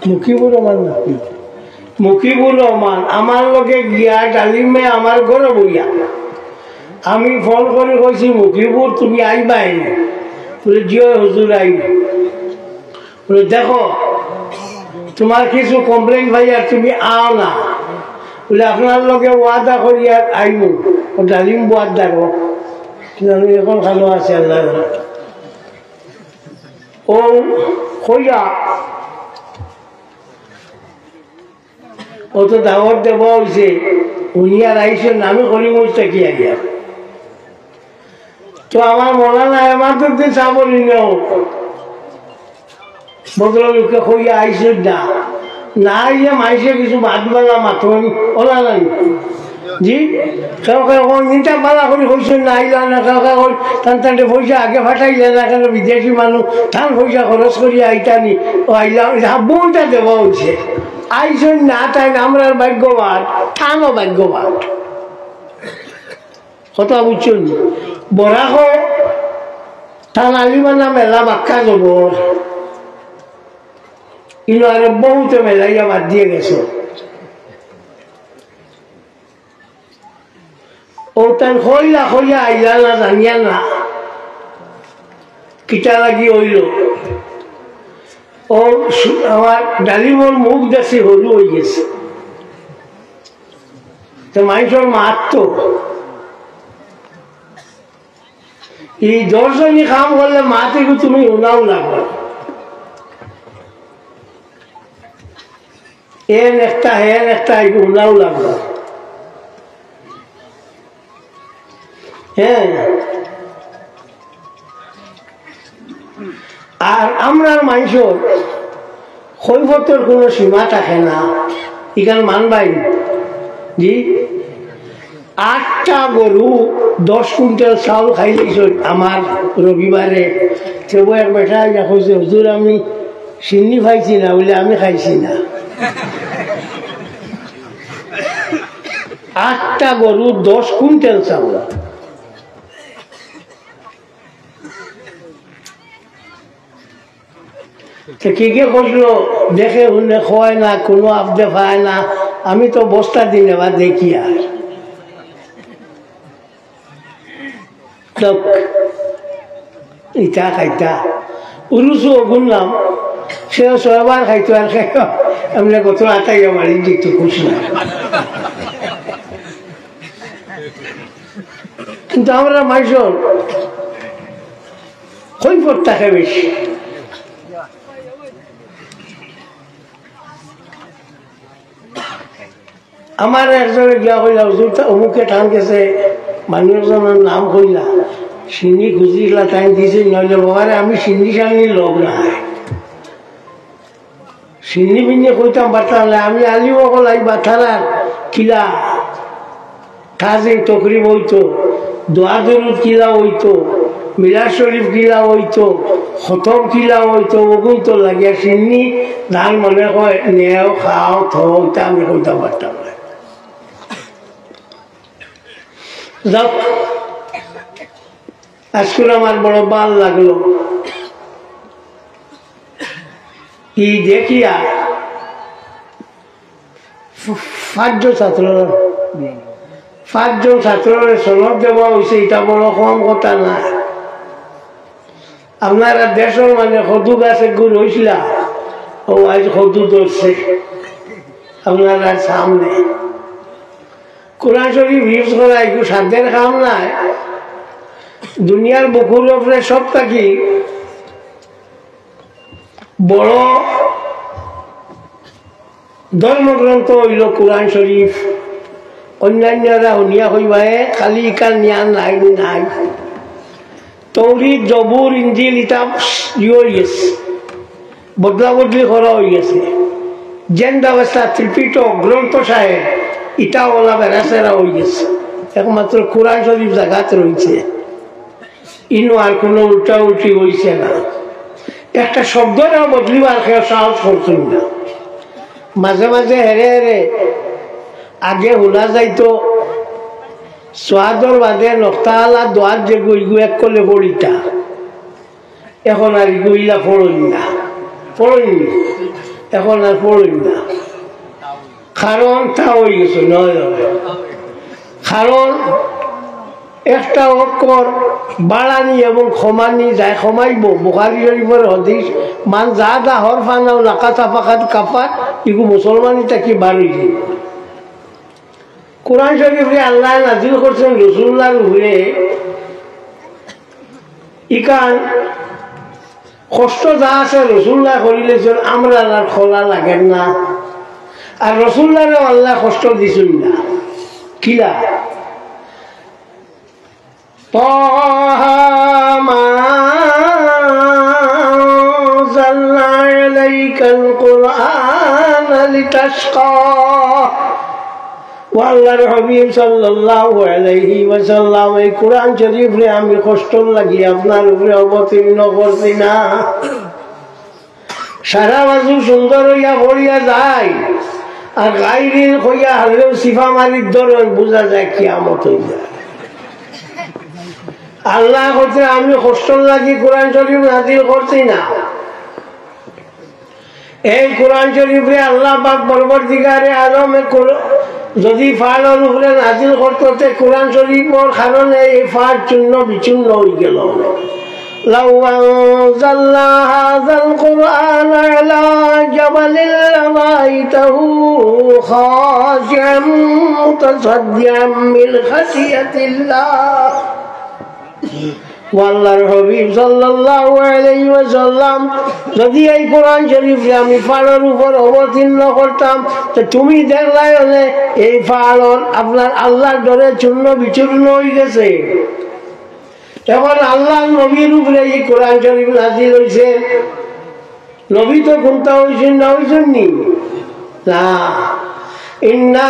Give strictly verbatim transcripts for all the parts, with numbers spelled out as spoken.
মুকিবুর রহমান না? মুকিবুর রহমান আমার লগে গিয়া ডালিমে আমার ঘরো বইয়া। আমি ফোন করি কইছি, "মুকিবুর, তুমি আইবায় নি?" বলে, "জি অয় হুজুর, আইমু।" বলে, "দেখো, তুমার কিছু কমপ্লেইন পাইয়ার তুমি আও না।" বলে, "আপনার লগে ওয়াদা করিয়ার আইমু।" ও ডালিম বুয়ার দারো। কিন্তু আমি এখন ভালো আছি, আল্লাহ জানে। ও কইয়া অত দাওয়াত দেওয়া অইছে, হুনিয়ার আইছইন, আমি করিমগঞ্জ থাকি আইয়ার। তো আমার মৌলানা এমাদুদ্দিন সাবর ইনেও ভদ্রলোকে কইয়া আইছইন না, না আইলে মাইনষে কিছু বাদ বালা মাতইন, অলা নাই। জি, কেউ কেউ কইন, "ইটা বালা করি কইছইন না, আইলা না।" কেউ কেউ কইন, "তান তানরে পয়সা আগে ফাটাইলা না কেনে, বিদেশি মানুষ, তান পয়সা খরচ করিয়া আইতা নি, ও আইলা, ইটা বুনটা দেওয়া অইছে।" আইছইন না, তাইন আমরার ভাগ্যবান, তানও ভাগ্যবান। কথা বুঝছইন নি? বরাকো তান আলিমানা মেলা বাক্কা জবর, ইনো আরো বহুতে মেলাইয়া বাদ দিয়া গেছে। ও তাইন কইলা কইয়া আইলা না, জানিয়া না কিতা লাগি অইলো। ও সু-, আমার ডালিমর মুখ দেখছি হুরু অইগেছে। তো মাইনষর মাত তো, ই দশ জনি কাম করলে মাত ইগু তুমি হুনাও লাগবো। এন একটা, হেন একটা, ইগু হুনাও লাগবো। হ্যাঁ। আর আমরার মাইনষর খৈফতর কুনু সীমা থাকে না, ইখান মানবায় নি? জি, আটটা গরু দশ কুইন্টাল চাউল খাইলাইছইন আমার রবিবারে। তেবু এক বেটা আইয়া কইছে, "হুজুর, আমি শিন্নি পাইছি না, বলে আমি খাইছি না।" আটটা গরু দশ কুইন্টাল চাউল। তো কি কে করলো? দেখে হুনে কয় না, কুনু আবদে পায় না। আমি তো বস্তা দিন এবার দেখি আর। লোক ইটা খাইতা। উরুসু অগুর নাম, সে ছয়বার খাইতো আর খাইতো। এমনে গত আতাইয়া মারি দিত খুশ না। কিন্তু আমরা মাইনষর খৈফত থাকে বেশি। আমার একজনে গিয়া কইলা, "হুজুর, তা অমুকে টান গেছে, মানুষ একজনের নাম কইলা, শিন্নি খুঁজিলা, তাইন দিছে, নইলে বাবারে আমি শিন্নি শান্নির লোক না হয়।" শিন্নি মিন্নি কইতাম পারতাম না, আমি আলিম অকল আইবা তারার কিলা তাজিম তকরিম অইতো, দোয়া দরুদ কিলা অইতো, মিলাদ শরীফ কিলা অইতো, খতম কিলা অইতো, অগুন তো লাগিয়া শিন্নি যার মনে কয় নেও, খাও, থও, ইতা আমি কইতাম পারতাম না। যাক, আজকুর আমার বড় ভালা লাগলো। ই দেখিয়া ফ-, পাঁচজন ছাত্র, পাঁচজন ছাত্ররে সনদ দেওয়া অইছে, ইটা বড় কম কথা না। আপনারা দেশর মাঝে কদু গাছ এগু রইছিলা, ও আইজ কদু ধরছে আপনারার সামনে। কোরআন শরীফ হিফজ করা এগু সাধ্যের কাম নায়। দুনিয়ার বুকুর উপরে সব থাকি বড় ধর্মগ্রন্থ অইলো কোরআন শরীফ। অন্যান্যরা হুনিয়া কইবা, "এ, খালি ইখান নিয়া নাই, নাই।" তৌরিত, জবুর, ইঞ্জিল ইতা ইয়ে অইগেছে, বদলা বদলি করা অইগেছে। যেন ব্যবস্থা ত্রিপিটক গ্রন্থ সাহেব, ইতা ওলা বেড়াছেড়া অইগেছে। একমাত্র কোরআন শরীফ জাগাত রইছে। ইনো আর কুনু উল্টা উল্টি অইছে না। একটা শব্দরেও বদলিবার কেউ সাহস করছইন না। মাঝে মাঝে হেরে হেরে আগে হুনা যাইতো সোয়াদর বাদে নক্তাআলা দোয়াত যেগু ইগু এক কলে পড়িতা। এখন আর ইগু ইলা পড়ইন না, পড়ইন না। এখন আর পড়ইন না, কারণ তা অই গেছে, নয় নয়। কারণ একটা অক্ষর বাড়ানি এবং কমানি যায়, কমাইবো। বুখারী শরীফর হাদিস, "মান জাদা হরফান আও নাকাসা ফাকাদ কাফার", ইগু মুসলমানি থাকি বার অই যাইবো। কোরআন শরীফরে আল্লায় নাজিল করছইন রসুলুল্লাহর উপরে, ইখান কষ্ট যা আছে রসুলুল্লায় করিলাইছইন, আমরার আর করা লাগের না। আর রসুলুল্লাহরেও আল্লায় কষ্ট দিছইন না। কিলা? طه ما أنزلنا عليك القرآن لتشقى। ও আল্লাহর হাবিব সাল্লাল্লাহু আলাইহি ওয়াসাল্লাম, এই কোরআন শরীফরে আমি কষ্টর লাগি আপনার উপরে অবতীর্ণ করছি না। সারা বাজু সুন্দর অইয়া পড়িয়া যায়, আর গাইরিন কইয়া হারলেও সিফা মারির ধরইন, বুঝা যায় কিয়ামত অই যায়। আল্লায় কইছইন, "আমি কষ্টর লাগি কোরআন শরীফ নাজিল করছি না।" এই কোরআন শরীফরে আল্লাহ পাক পরওয়ারদিগারে আলমে কোর-, যদি পাহাড়র উপরে নাজিল করতো, তে কোরআন শরীফর কারণে এই পাহাড় চূর্ণ বিচূর্ণ অই গেলো। لو أنزلنا هذا القرآن على جبل لرأيته خاشعا متصدعا من خشية الله। ও আল্লাহর হাবিব সাল্লাল্লাহু আলাইহি ওয়াসাল্লাম, যদি এই কোরআন শরীফরে আমি পাহাড়র উপর অবতীর্ণ করতাম, তো তুমি দেখলায় অনে এই পাহাড়র আপনার আল্লাহর ডরে চূর্ণ বিচূর্ণ অই গেছে। এখন আল্লাহর নবীর উপরে এই কোরআন শরীফ নাজিল অইছে, নবী তো কুন্তা অইছইন না, অইছইন নি? না। إنا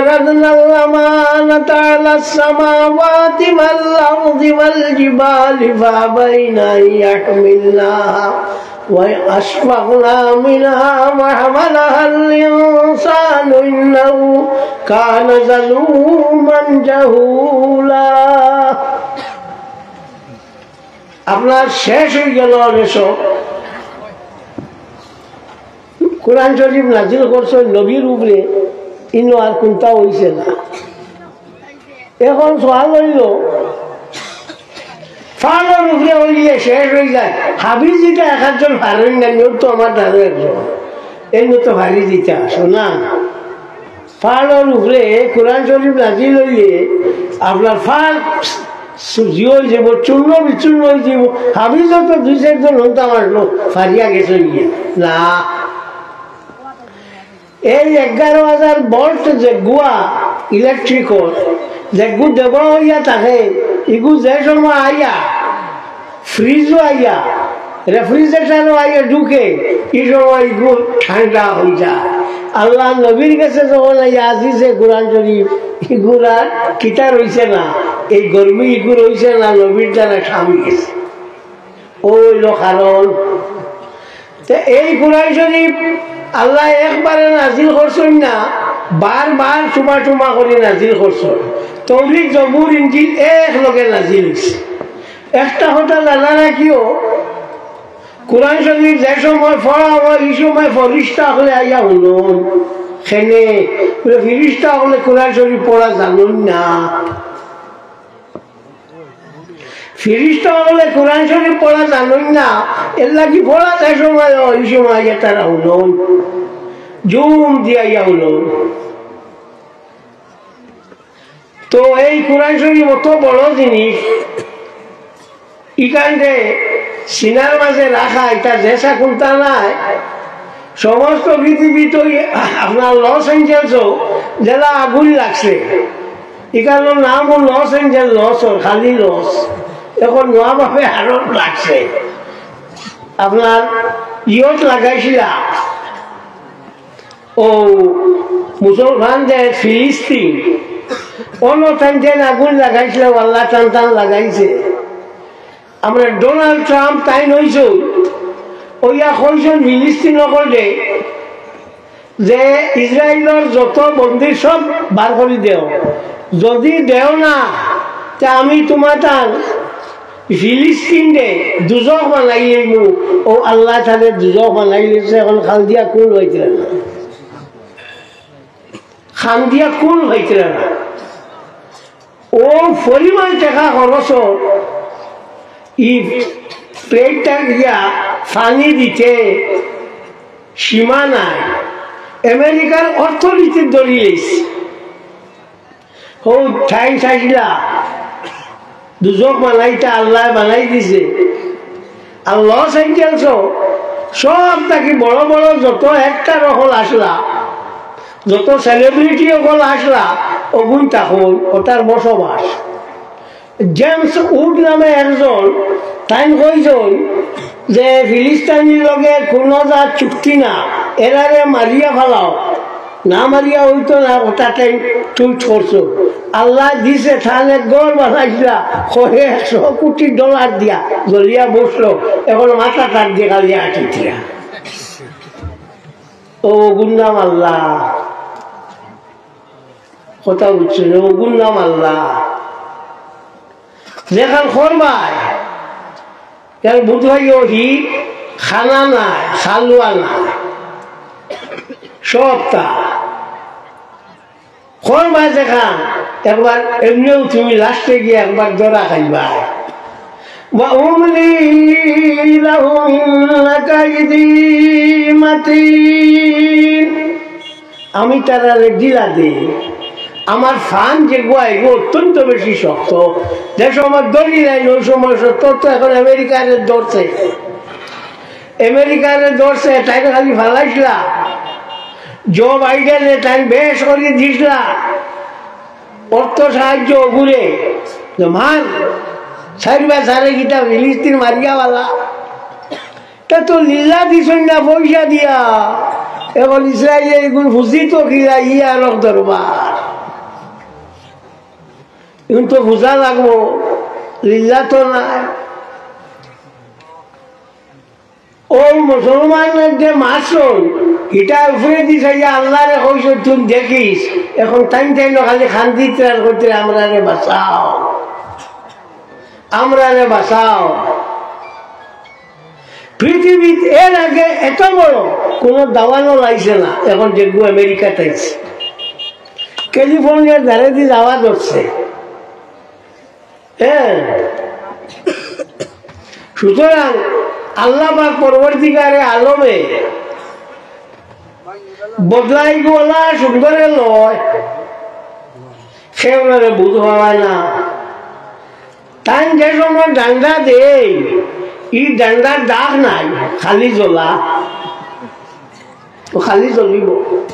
عرضنا الأمانة على السماوات والأرض والجبال فأبين أن يحملنها وأشفقن منها وحملها الإنسان إنه كان ظلوما جهولا। আপনার শেষ অই গেলো অনেক সব। কোরআন শরীফ নাজিল করছইন নবীর উপরে, ইনো আর কুন্তা অইছে না। এখন সওয়াল অইলো, পাহাড়র উপরে অইলে শেষ অই যায়, হাফিজ ইতা এক আধজন পারইন না, নিয়ত তো আমার ধারো একজন, এর মতো পারি দিতা আসো না। পাহাড়র উপরে কোরআন শরীফ নাজিল অইলে আপনার পাহাড় সুজি অই যাইবো, চূর্ণ বিচূর্ণ অই যাইবো। হাফিজ তো দুই চাইরজন হন্তা মারলো, ফারিয়া গেছে গিয়া। না, এই এগারো হাজার ভোল্ট যেগুয়া ইলেকট্রিকর, যেগু দেওয়া অইয়া থাকে, ইগু যে সময় আইয়া, ফ্রিজও আইয়া, রেফ্রিজারেটরও আইয়া ঢুকে, ই সময় ইগু ঠান্ডা অই যায়। আল্লাহর নবীর গেছে যখন আইয়া আজিজে কোরআন শরীফ, ইগুর আর কিতা রইছে না, এই গরমি ইগু রইছে না, নবীর দ্বারা স্বামী গেছে। ও অইলো কারণ। তে এই কোরআন শরীফ আল্লায় একবারে নাজিল করছইন না, বারবার চুমা চুমা করি নাজিল করছইন। তৌরিত, জবুর, ইঞ্জিল এক লগে নাজিল অইছে। একটা কথা জানা রাখিও, কোরআন শরীফ যে সময় পড়া অয়, ই সময় ফিরিস্তা অকলে আইয়া হুনইন। কেনে? বুলে, ফিরিস্তা অকলে কোরআন শরীফ পড়া জানইন না। ফিরিস্তা অকলে কোরআন শরীফ পড়া জানইন না, এরলাগি পড়া যে সময় অয়, ই সময় আইয়া তারা হুনইন। জুম দিয়া আইয়া হুনইন। তো এই কোরআন শরীফ অত বড় জিনিস, ইখানরে সিনার মাঝে রাখা, ইটা যেছা কুন্তা নায়। সমস্ত পৃথিবীত অউ আপনার লস এঞ্জেলসও যেলা আগুন লাগছে, ইখানর নামও লস এঞ্জেল, লস অর, খালি লস। এখন নয়াভাবে আরো লাগছে, আপনার ইয়ত লাগাইছিলা। ও মুসলমান দেশ ফিলিস্তিন, অনো তাইন যেন আগুন লাগাইছিল, আল্লাহ তান তান লাগাইছে। আমরা ডোনাল্ড ট্রাম্প তাইন অইছইন, অইয়া কইছইন ফিলিস্তিন অকলরে যে ইসরায়েলর যত বন্দী সব বার করি দেও, যদি দেও না, তে আমি তুমার তান ফিলিস্তিনরে দুজখ বানাইলিমু, অউ আল্লায় তারে দুজখ বানাইলিছে, অখন কান্দিয়া কুল পাইতরা না। কান্দিয়া কুল পাইতরা না। অউ পরিমাণ টেকা খরচ অর, ই প্লেনটা গিয়া পানি দিতে সীমা নাই। আমেরিকার অর্থনীতি ধরিলিছে। অউ টাইম চাইছিলা, দুজখ বানাইতা আল্লায় বানাই দিছে। আর লস এঞ্জেলসও সব থাকি বড় বড় যত অ্যাক্টর অকল আছলা, যত সেলিব্রিটি অকল আছলা, অগুন থাকইন, অতার বসবাস। জেমস উড নামে একজন, তাইন কইছইন যে ফিলিস্তিনির লগে কুনু জাত চুক্তি না, এরারে মারিয়া ফালাও, না মারিয়া অইতো না, অতা তাইন টুইট করছইন। আল্লায় দিছে, তান এক ঘর বানাইছিলা, কয় একশো কোটি ডলার দিয়া, জ্বলিয়া বসলো, অখন মাথা তার দিয়া খালি আটিতরা। অউ অগুর নাম আল্লাহ। কথা বুঝছইন? অগুর নাম আল্লাহ। যেখান করবায়, এর বুধ ভাই ওহি খানা নাই, খালুয়া নাই, সবতা। করবায় যেখান, একবার এমনেও তুমি লাস্টে গিয়া একবার ধরা খাইবায়। وأملي لهم إن كيدي متين। আমি তারারে ঢিলা দেই। আমার ফান যেগু, এগু অত্যন্ত বেশি শক্ত। যে সময় ধরি নাই, অউ সময় শক্ত। তো অখন আমেরিকারে ধরছে, আমেরিকারে ধরছে, তাইন খালি ফালাইছিলা। জো বাইডেনে তাইন বেশ করি দিছিলা অর্থ সাহায্য অগুরে, যে মার, সাইরবা সারে কিতা ফিলিস্তিন মারিয়া ফালা। তা তো লিল্লা দিছইন না পয়সা দিয়া। অখন ইসরাইলে এগুন ফুজি তো কিলা, ই আরক দরবার। এগুন তো বুঝা লাগবো, লিল্লা তো নায়। অউ মুসলমানর যে মারছইন, ইটা উপরেদি চাইয়া আল্লারে কইছইন, "তুই দেখিস।" অখন তাইন তাইন খালি কান্দিতরা আর কইতরা, "আমরারে বাঁচাও, আমরারে বাঁচাও।" পৃথিবীত এর আগে এত বড় কুনু দাওয়ানল আইছে না, অখন যেগু আমেরিকাত আইছে। ক্যালিফোর্নিয়ার ধারেদি যাওয়া ধরছে। হ্যাঁ, সুতরাং আল্লাহ পাক পরওয়ারদিগারে আলমে বদলাইগুলা সুন্দরে লয়, কেউরে বুঝ পাওয়ায় না। তাইন যে সময় ডান্ডা দেইন, ই ডান্ডার দাগ নাই, খালি জ্বলা, তো খালি জ্বলিবো।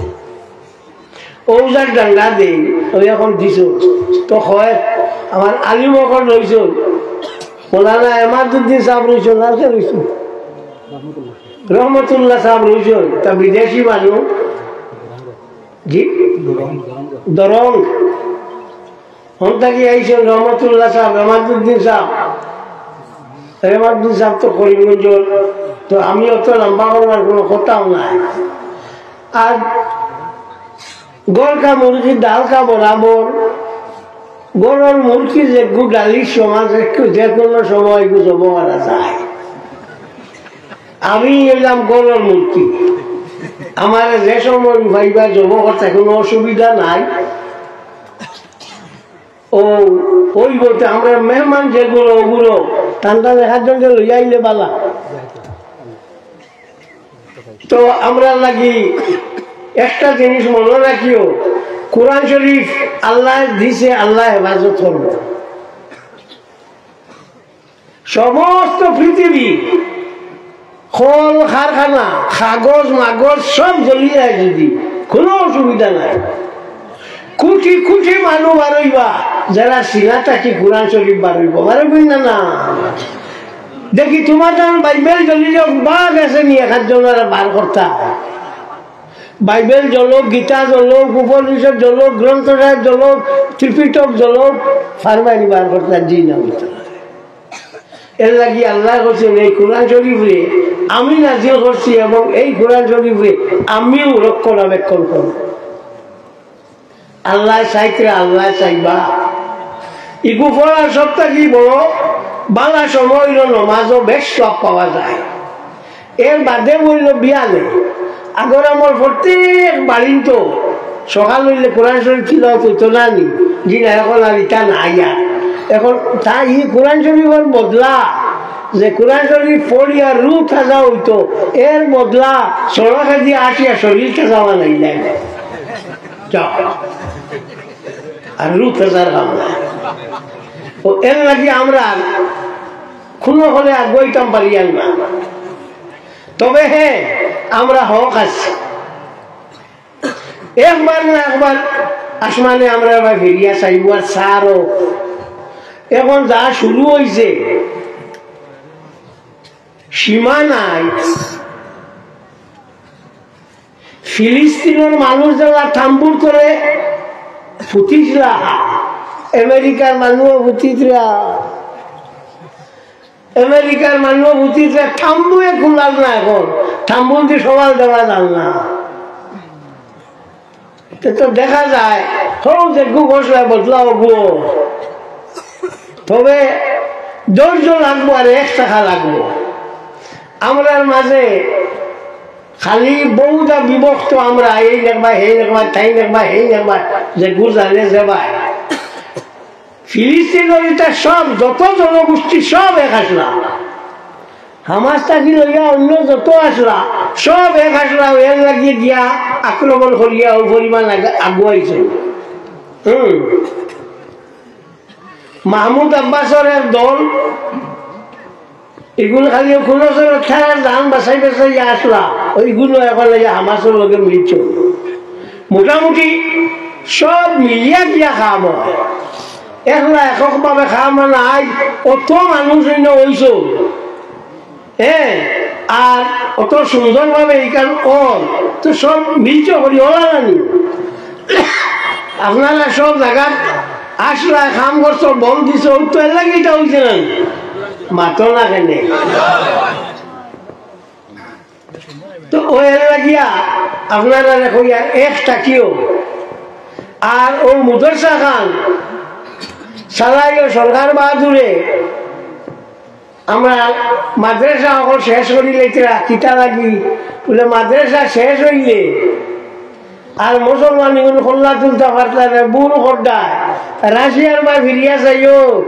অউ যার ডান্ডা দেইন, অউ অখন দিছইন। তো কয়, আমার আলিম অকল রইছইন, মৌলানা এমাদুদ্দিন সাব রইছইন, আর কে রইছইন? রহমতুল্লাহ সাব রইছইন, তা বিদেশি মানুষ। জি? দরং। হন থাকি আইছইন রহমতুল্লাহ সাব, এমাদুদ্দিন সাব। এমাদুদ্দিন সাব তো করিমগঞ্জর, তো আমি অত লম্বা করবার কুনু কথাও নাই। আর ঘর কা মুরগি ডাল কা বরাবর, ঘরর মুরগি যেগু ডালির সমান, একটু যে কুনু সময় এগু জব করা যায়। আমি অইলাম ঘরর মুরগি, আমারে যে সময় পাইবা জব করতা, কুনু অসুবিধা নাই। ও, অউ বলতে আমরা মেহমান যেগুলো, ওগুলো ঠান্ডা দেখার জন্য লইয়া আইলে বালা। তো আমরা লাগি একটা জিনিস মনে রাখিও, কোরআন শরীফ আল্লাহ দিছে, আল্লাহ হেফাজত করবো। সমস্ত পৃথিবী, কল কারখানা, কাগজ মাগজ সব জ্বলি যায় যদি, কোনো অসুবিধা নাই। কোটি কোটি মানুষ বারইবা, যারা সিনা থাকি কোরআন শরীফ বারইবো, বারইবো না, না? দেখি তোমার যখন বাইবেল জ্বলি যাও, বাঘ আছে নি এক আধজন আর বার করতা? বাইবেল জ্বলো, গীতা জ্বলো, উপনিষদ জ্বলো, গ্রন্থ সাহেব জ্বলো, ত্রিপিটক জ্বলো, ফারমাইনি বার করতা? জি না, হইতো না। এর লাগি আল্লাহ কইছইন, এই কোরআন শরীফরে আমি নাজিল করছি এবং এই কোরআন শরীফরে আমিও রক্ষণাবেক্ষণ করব। আল্লাহ চাইতরা, আল্লাহ চাইবা। ইগু পড়ার সব থাকি বড় বালা সময় অইলো, নমাজও বেশ সওয়াব পাওয়া যায়। এর বাদে অইলো বিয়ানে। আগর আমল প্রত্যেক বাড়িত সকাল অইলে কোরআন শরীফ তিলাওয়াত অইতো না নি? জি না, এখন আর ইটা নাই আর। এখন তা ই কোরআন শরীফর বদলা, যে কোরআন শরীফ পড়িয়া রুহ তাজা অইতো, এর বদলা সড়কে দিয়া আসিয়া শরীর তাজা বানাইলাইন। যাও। আর রুহ তাজার কাম না। ও এর লাগি আমরা কুনু হলে আগুয়াইতাম পারিয়ার না। তবে হ্যাঁ, আমরা হক আছি। একবার না একবার আসমানে আমরারে ফিরিয়া চাইবো। আর স্যারও এখন যা শুরু অইছে, সীমা নাই। ফিলিস্তিনর মানুষ যেলা তাম্বুর তলে ফুতিছলা, আমেরিকার মানুষও ফুতিতরা, আমেরিকার মানুষও ফুতিতরা, তাম্বুয়ে কুলার না এখন, তাম্বুদি সওয়াল দেওয়া যার না। তে তো দেখা যায়, হউ যেগু ঘোষণা বদলাও গো। তবে ধৈর্য লাগবো আর এক টাকা লাগবো। আমরার মাঝে খালি বহুদা বিভক্ত আমরা, এই নেকবা, হেই নেকবা, তাই নেকবা, হেই নেকবা, যেগু জানে যে ভাই। ফিলিস্তিনর ইতা সব, যত জনগোষ্ঠী সব এক আছলা। হামাস থাকি লইয়া অন্য যত আছলা, সব এক আছলা, এর লাগি গিয়া আক্রমণ করিয়া অউ পরিমাণ আগা-, আগুয়াইছে। হুম। মাহমুদ আব্বাসর এক দল, ইগুন খালি কুনু সময় তারা জান বাচাই বাচাই আছলা, অউ ইগুন এখন ইয়া হামাসর লগে মিলছে। মোটামুটি সব মিলিয়া গিয়া কাম অয়। একলা এককভাবে কাম অয় না, আইজ অত মানুষ অইন অইছে। হ্যাঁ, আর অত সুন্দরভাবে ইখান অর, তো সব মিলছে করি অলা নানি। আপনারা সব জাগাত আছলা, কাম করছো, বল দিছো, অউ তো এর লাগি ইটা অইছে না। মাতো না কেনে? তো অউ এর লাগিয়া আপনারারে কইয়ার এক থাকিও। আর অউ মাদ্রাসা খান চালাইও সরকার বাহাদুরে, আমরা মাদ্রাসা অকল শেষ করি লইতরা, কিতা লাগি? বুলে, মাদ্রাসা শেষ অইলে আর মুসলমান ইগুন কল্লা তুলতা পারতা না, ভুল কররা। রাশিয়ার বায় ফিরিয়া চাইও,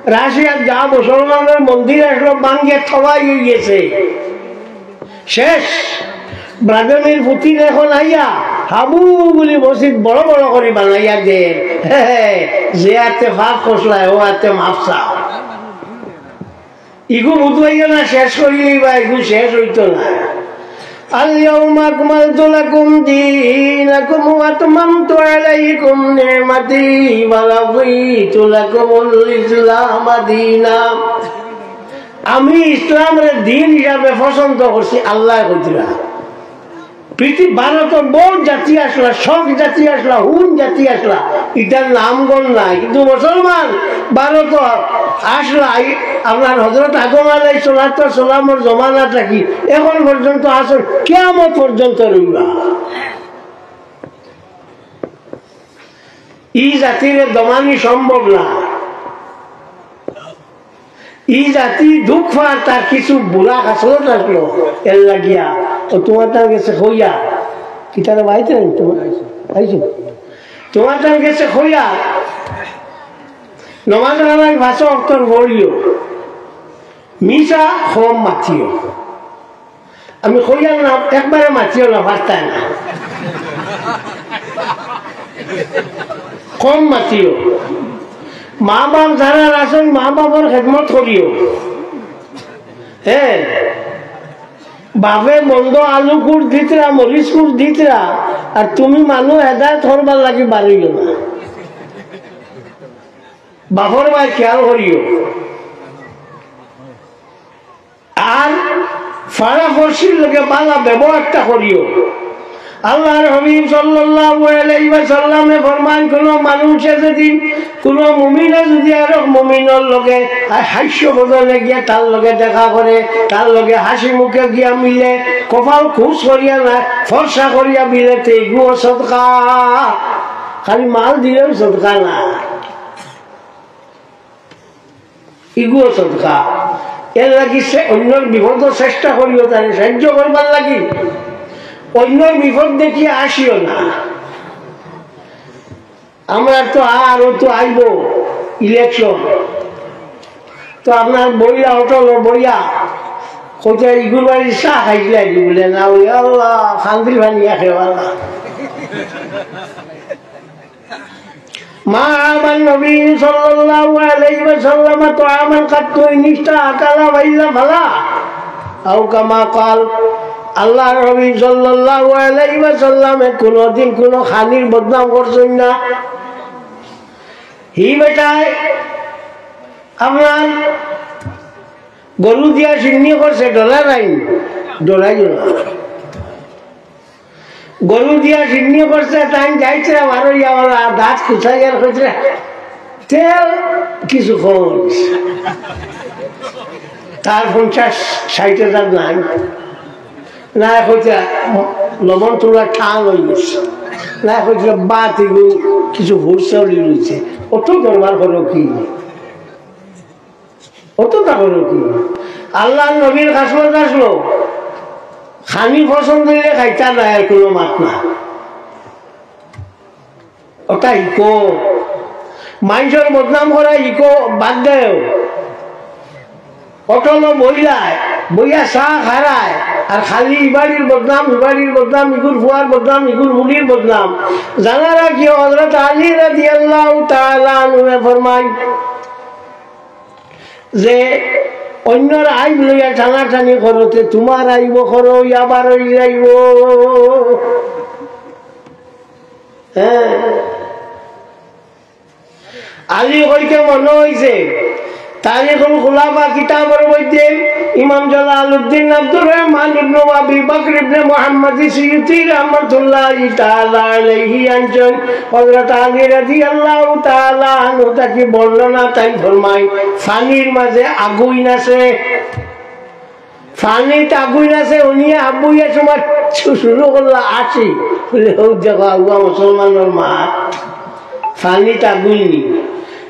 রাশিয়াত যা মুসলমানর মন্দির আছলো, ভাঙ্গিয়া তবাই অইগেছে। শেষ। ভ্লাদিমির পুতিন এখন আইয়া হাবু বুলি মসজিদ বড় বড় করি বানাইয়া দের। হে হে, যে আতে পাপ করছলায়, অউ আতে মাফ চাও। ইগু বুঝবাইও না, শেষ করিলেই বা ইগু শেষ অইতো না। اليوم أكملت لكم دينكم وأتممت عليكم نعمتي ورضيت لكم الإسلام دينا। আমি ইসলামরে দিন হিসাবে পছন্দ করছি, আল্লায় কইতরা। পৃথিবী, ভারতো বউত জাতি আছলা, শক জাতি আছলা, হুন জাতি আছলা, ইটার নাম গন্ধ নাই, কিন্তু মুসলমান ভারতো আছলা, এই আপনার হযরত আদম আলাইহিস সালাতু ওয়াস সালামর জমানা থাকি এখন পর্যন্ত আছইন, কিয়ামত পর্যন্ত রইবা। ই জাতিরে দমানি সম্ভব না। ই জাতি দুখ পার, তার কিছু বুরা খাছলত আছলো, এর লাগিয়া। ও তুমার তার গেছে কইয়া, কিতারে বাইতে নাই তুমার? আইছো। তুমার তার গেছে কইয়া, নমাজ কালাম পাঁচ ওয়াক্তর পড়িও, মিছা কম মাতিও। আমি কইয়ার না, একবারে মাতিও না, পারতায় না। কম মাতিও। মা বাপ যারার আছইন, মা বাপর খেদমত করিও। হ্যাঁ, বাপে মন্দ আলু কুট দিতরা, মরিচ কুট দিতরা, আর তুমি মানুষ হেদায়েত করবার লাগি বারইও না। বাপর বায় খেয়াল করিও। আর পাড়া পড়শির লগে ভালা ব্যবহারটা করিও। আল্লাহর হাবিব সাল্লাল্লাহু আলাইহি ওয়াসাল্লামে ফরমাইন, কুনু মানুষে যদি, কুনু মুমিনে যদি আরক মুমিনর লগে হা-, হাস্যবদনে গিয়া তার লগে দেখা করে, তার লগে হাসি মুখে গিয়া মিলে, কপাল খুশ করিয়া না, ফর্সা করিয়া মিলে, তে ইগুও সদকা। খালি মাল দিলেও সদকা না। ইগুও সদকা। এর লাগি সে অন্যর বিপদ চেষ্টা করিও, তারে সাহায্য করবার লাগি। অন্যর বিপদ দেখিয়া আসিও না। আমরা তো আরো তো আইব ইলেকশন, তো আপনার বইয়া, হোটেল বইয়া, কোথায় ইগুর বাড়ির চা খাইছিলা? ইগু বলে, "না, ওই আল্লাহ, খান্দির পানি আখে আল্লাহ।" ما عاب النبي صلى الله عليه وسلم طعاما قط إن اشتهى أكله وإلا فلا، أو كما قال। আল্লাহর নবী সাল্লাল্লাহু আলাইহি ওয়াসাল্লামে কোনোদিন কোনো খানির বদনাম করছেন না। হি বেটায় আপনার গরু দিয়া সিন্নি করছে, ডলার আইন, ডলাইও না। গরু দিয়া সিন্নি করছে, তাই যাইছে, আরো ইয়া ওরা দাঁত খুঁচাই আর কইছে, "তেল কিছু কম।" তার পঞ্চাশ ষাইট হাজার নাই, না কইছে লবণ তোলা ঠাল হয়ে গেছে, না কইছে বাত এগুলো কিছু ভুরসা উলি রয়েছে। অত দরবার করো কি? অত তা করো কি? আল্লাহর নবীর খাসমত আসলো, খানি পছন্দ হইলে খাইতা না, আর কোনো মাত না। ওটা ইকো, মানুষের বদনাম করা ইকো বাদ দেও। হোটেলো বইলায়, বইয়া চা খারায়, আর খালি ইবাড়ির বদনাম, ইবাড়ির বদনাম, ইগুর ফুয়ার বদনাম, ইগুর বুড়ির বদনাম। জানা রাখিও, হযরত আলী রাদিয়াল্লাহু তাআলা আনহু ফরমায় যে অন্যর আইব লইয়া টানাটানি করতে তোমার আইব করো, আবার হয়ে যাইব। হ্যাঁ, আলী হইতে মনে হইছে, তারিখুল খুলাফা কিতাবের মধ্যে ইমাম জালালউদ্দিন আব্দুর রহমান ইবনে আবি বকর ইবনে মুহাম্মদ সিয়ুতি রহমাতুল্লাহি তাআলা আলাইহি আনছেন, হযরত আলী রাদিয়াল্লাহু তাআলা আনহু তাকে বর্ণনা তাই ফরমায়, পানির মাঝে আগুইন আছে, পানিত আগুইন আছে, উনি আবুইয়া সময় শুরু করলা আসি, বলে, "হৌ দেখো, আগুয়া মুসলমানের মা, পানিত আগুইন নি।"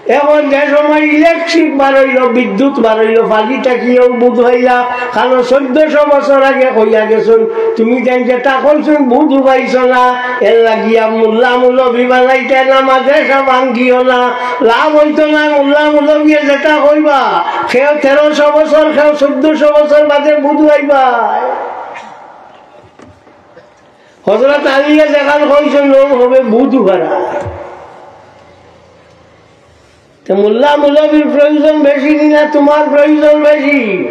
এখন যে সময় ইলেকট্রিক বারইল, বিদ্যুৎ বারইল, পানি থাকিও বুধ হইলা, কারণ চোদ্দশো বছর আগে কইয়া গেছুন, তুমি যেন যেটা কইছুন বুধ পাইছ না, এর লাগিয়া মোল্লা মৌলবি বানাইতে না, মাদ্রাসা ভাঙ্গিও না, লাভ হইতো না। মোল্লা মৌলবিয়ে যেটা কইবা, কেউ তেরোশো বছর, কেউ চোদ্দশো বছর বাদে বুধ পাইবা। হযরত আলীয়ে যেখান কইছইন, ও হবে বুধ উহারা। তো মোল্লা মৌলবীর প্রয়োজন বেশি নি না তোমার প্রয়োজন বেশি?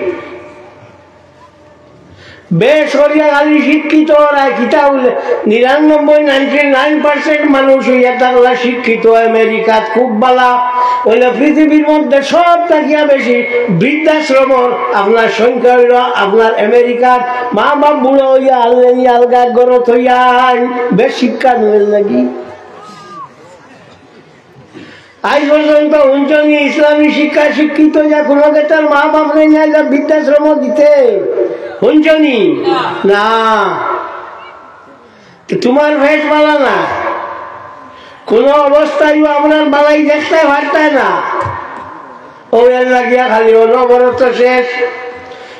বেশ করিয়া খালি শিক্ষিত ওরা কিতা বলে, নিরানব্বই, নাইনটি নাইন পার্সেন্ট মানুষ হইয়া থাকলা শিক্ষিত আমেরিকাত খুব বালা। হইলে পৃথিবীর মধ্যে সব থাকিয়া বেশি বৃদ্ধাশ্রম আপনার সংখ্যা হইল আপনার আমেরিকার। মা বাপ বুড়া হইয়া আনলেন আলগা ঘর থইয়া, বেশ শিক্ষা নেবেন নাকি? আজ পর্যন্ত হুনছনি ইসলামী শিক্ষা শিক্ষিত যা কোনো বেটার মা বাপ নেই না, যা বৃদ্ধাশ্রম দিতে হুনছনি? না। তো তোমার ভেষ বালা না, কোনো অবস্থায়ও আমরা বালাই দেখতে পারতায় না। ও এর লাগিয়া খালি অনবরত শেষ।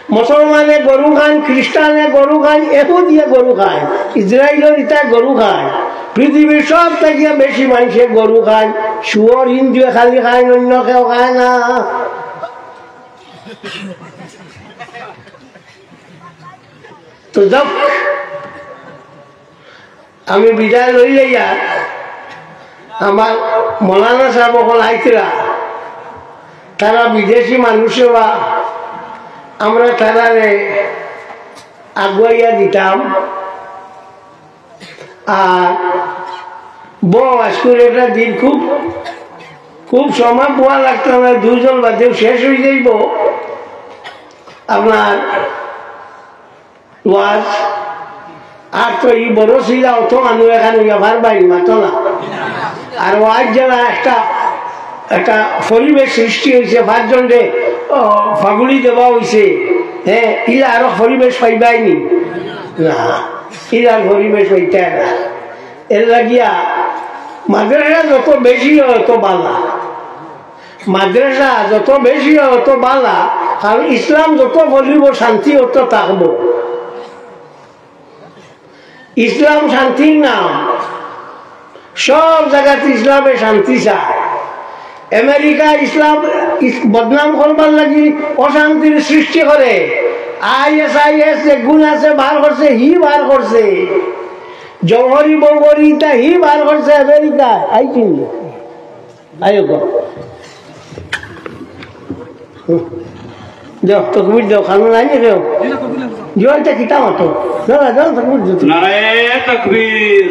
মুসলমানে গরু খান, খ্রিস্টানে গরু খান, এহুদিয়ে গরু খায়, ইসরায়েলের ইতা গরু খায়। পৃথিবীর সব থাকিয়া বেশি মানুষে গরু খায়। শুয়োর হিন্দুয়ে খালি খায়, অন্য কেউ খায় না। তো যাক, আমি বিদায় লই লইয়া আমার মৌলানা সাহেব অকল আইতরা, তারা বিদেশি মানুষে বা আমরা তারারে আগুয়াইয়া দিতাম। আর বউ আজকুর একটা দিন খুব, খুব সময় বওয়া লাগতো না, দুইজন বাদেও শেষ হয়ে যাইব আপনার ওয়াজ। আর তো এই বড় সিলা অত মানুষ এখানে ব্যাপার বাইর মাতো না। আর ওয়াজ যারা একটা, একটা পরিবেশ সৃষ্টি হয়েছে, পাঁচজনরে, ও, ফাগুলি দেওয়া হয়েছে, হ্যাঁ, ইলা আরো পরিবেশ পাইবাই নি না, ইলার পরিবেশ হইতে না। এর লাগিয়া মাদ্রাসা যত বেশি হয়, তত বালা। মাদ্রাসা যত বেশি অয়, অত বালা, কারণ ইসলাম যত ফলিব, শান্তি অত থাকব। ইসলাম শান্তির নাম, সব জাগাত ইসলামে শান্তি চায়। আমেরিকা ইসলাম ইস-, বদনাম করবার লাগি অশান্তির সৃষ্টি করে। আইএসআইএস যে গুণ আছে বার করছে, হি বার করছে। জৌহরি বৌহরি ইতা হি বার করছে আমেরিকায়। আই চিনল। আইও গো। হুম। যাও, তকবীর দাও, খানো নাই নি কেউ? যাও, এটা কিতা মাতো? যাও, যাও, তকবীর দাও। নারায়ে তকবীর,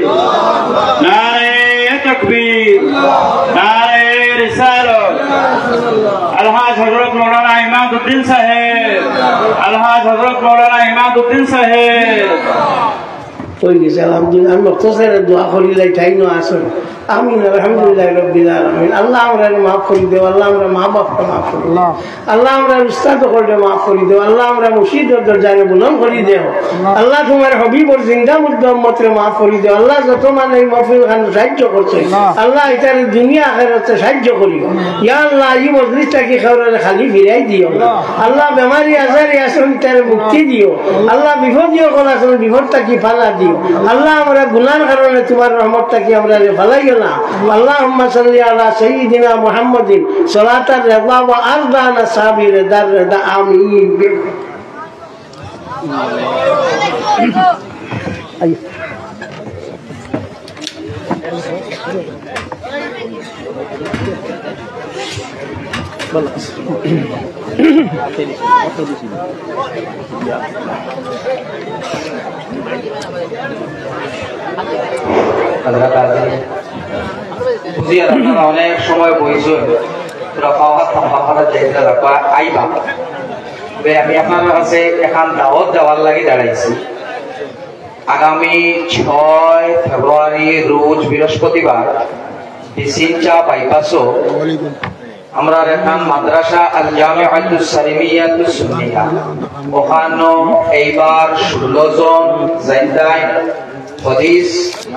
নারায়ে তকবীর, নারায়ে রিসালাত। আলহাজ হযরত মাওলানা ইমাদুদ্দিন সাহেব, আলহাজ হযরত মাওলানা ইমাদুদ্দিন সাহেব। অই গেছে, আলহামদুলিল্লাহ। আমি মুখতাসরে দোয়া করিলাই, তাইন আছইন। আমিন, আলহামদুলিল্লাহ রাব্বিল আলামিন। আল্লাহ আমরারে মাফ করি দেও, আল্লাহ আমরার মা বাপরে মাফ করি দেও। আল্লাহ। আল্লাহ আমরার উস্তাদ অকলরে মাফ করি দেও, আল্লাহ আমরার মুর্শিদর দরজারে বুলন্দ করি দেও। আল্লাহ। আল্লাহ তুমার হাবিবর জিন্দা মুর্দা উম্মতরে মাফ করি দেও। আল্লাহ যত মানে এই মাহফিল খান সাহায্য করছে, আল্লাহ। আল্লাহ ইতারে দুনিয়া আখেরাতে সাহায্য করিও। ইয়া আল্লাহ, ই মজলিস থাকি কেউরে খালি ফিরাই দিও না। আল্লাহ। আল্লাহ বেমারি আজারি আছইন, ইতারে মুক্তি দিও। আল্লাহ বিপদি অকল আছইন, বিপদ থাকি ফালা দিও। আল্লাহ আমরা গুনার কারণে তুমার রহমত থাকি আমরারে ফালাইও না। আল্লাহুম্মা সাল্লি আলা সাইয়্যিদিনা মুহাম্মাদিন সালাতার রিদা ওয়া আরদানা সাহাবী রিদার রিদা। আমিন। হযরত হাজির, বুঝি আর আপনারা অনেক সময় বইছইন, পুরা পাওয়ার পাওয়ার যাইতে লাগবা, আইবা। তবে আমি আপনারার কাছে এখান দাওয়াত দেওয়ার লাগি দাঁড়াইছি। আগামী ছয় ফেব্রুয়ারি রোজ বৃহস্পতিবার বিসিঞ্চা বাইপাসও আমরার এখান মাদ্রাসা আল জামিআতুস সালিমিয়াতুস সুন্নিয়া, ওখানো এইবার ষোলো জন যাইতাই হাদিস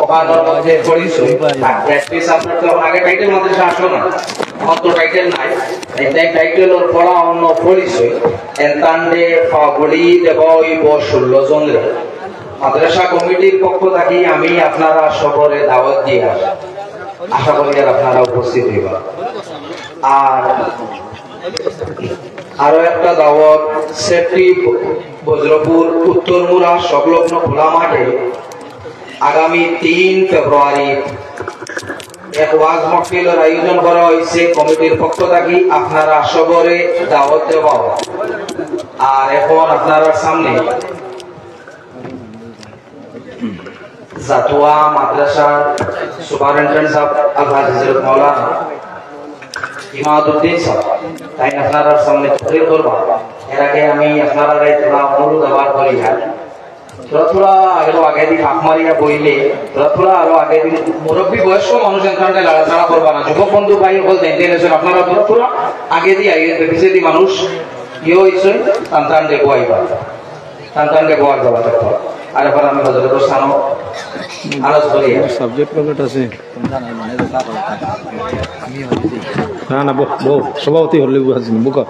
ওখানোর মধ্যে পড়িছইন। আর at least আপনার তো এখন আগে টাইটেল মাদ্রাসা আসলো না, এখন তো টাইটেল নাই, এটাই টাইটেল ওর পড়া অন্য পড়িছইন। এনতান্ডে ফাগুড়ি দেওয়া অইব ষোলো জনরে। মাদ্রাসা কমিটির পক্ষ থাকি আমি আপনারা সবরে দাওয়াত দিয়া আশা করি আর আপনারা উপস্থিত অইবা। আর আরো একটা দাওয়াত, সেফটি বজ্রপুর উত্তরমুড়া সংলগ্ন খোলা মাঠে আগামী তিন ফেব্রুয়ারি এক ওয়াজ মাহফিলর আয়োজন করা অইছে কমিটির পক্ষ থাকি, আপনারা সবরে দাওয়াত দেওয়া। আর এখন আপনারার সামনে জাতুয়া মাদ্রাসার সুপারিনটেন্ডেন্ট সাহেব আলহাজ হযরত মাওলানা ইমাদুদ্দিন সাহেব, তাইন আপনারার সামনে তকরির করবা। এর আগে আমি আপনারারে থুড়া অনুরোধ আবার করি, আর থুড়া থুড়া আরো আগেদি ফাঁক মারিয়া বইলে, থুড়া থুড়া আরো আগেদি মুরব্বী বয়স্ক মানুষ এনতান্ডে লাড়াচাড়া করবা না। যুবক বন্ধু ভাই অকল যেনতেন আছইন, আপনারা থুড়া থুড়া আগেদি আইয়া, পিছেদি মানুষ ইয়ে অইছইন, তান তান দেখবো আইবা। তান তান দেখবো আর যাবা দেখবো। আর এখন আমি হযরতর সামনে আরজ করি। সাবজেক্ট কত আছে? না, না, বউ, বউ, সভাপতি হলে বউ আছে, বউ কর।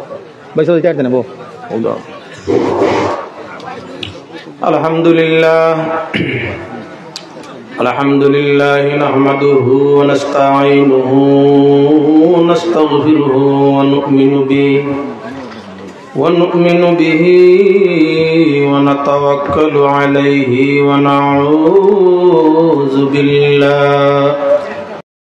ভাই, সবাই চাইতে না, বউ। الحمد لله. الحمد لله نحمده ونستعينه ونستغفره ونؤمن به، ونؤمن به ونتوكل عليه، ونعوذ بالله